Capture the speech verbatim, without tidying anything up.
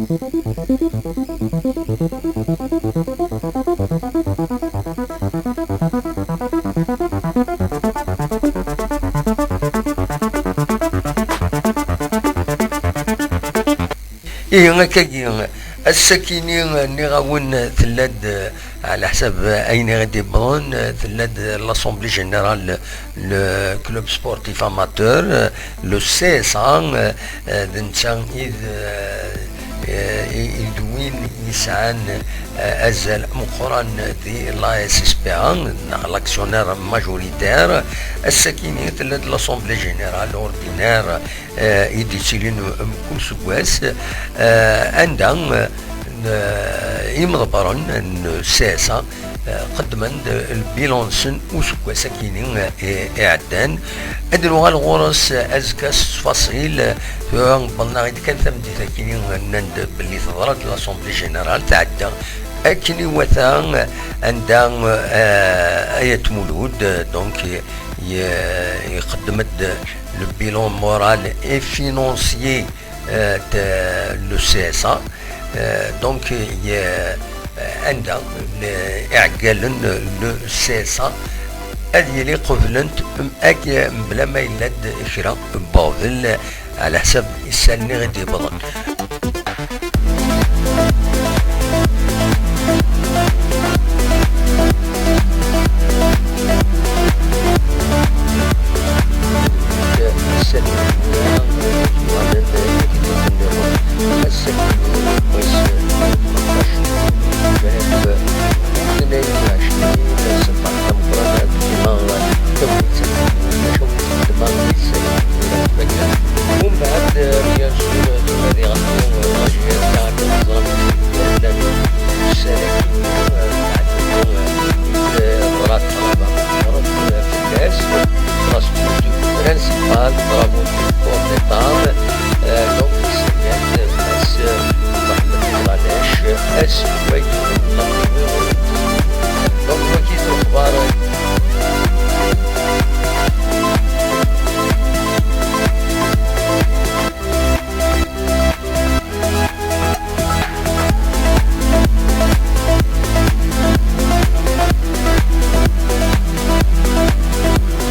Ihi, akkagi, ass-akini, nniɣ-awen, tella-d, ɛla ḥsab ayen i ɣ-d-iwwḍen, tella-d l'Assemblée Générale, le Club Sportif Amateur, le C S A, d netta i d, i, i d win yesɛan azal meqqran di la S S P A, neɣ l'actionnaire majoritaire. Ass-akini tella-d l'Assemblée Générale ordinaire, eh, i d-yettilin mkul seggas, eh, anda, eh, n-, imḍebbren n C S A, eh, qeddmen-d lbilan-nsen useggas akini, eh, i-, iɛeddan. Ad nuɣal ɣur-s, eh, azekka s ttfaṣil, eh, tura wwḍen-aɣ-id kan tameddit akini, nnan-d belli teḍra-d l'Assemblée Générale tɛedda akken iwata, eh, anda, eh, Ayat Mulud, eh, donc, i-, i-, iqeddem-d le bilan moral et financier, euh, de le C S A. Euh, donc, i-, anda le, iɛeggalen le C S A ad yili qeblen-t, m-, ak-, mebla ma yella-d kra n ubeɣbel, ɛla ḥsab isallen i ɣ-d-iwwḍen. ومن بعد، آه، bien sûr، آه، هذه غنكون، آه، مجهود تاع النظام الإسلامي. السنة، آه، تاع الدكتور، آه، مراد طلبة، مراد، آه، فلاس، راسبوت برينسيبال، برافو.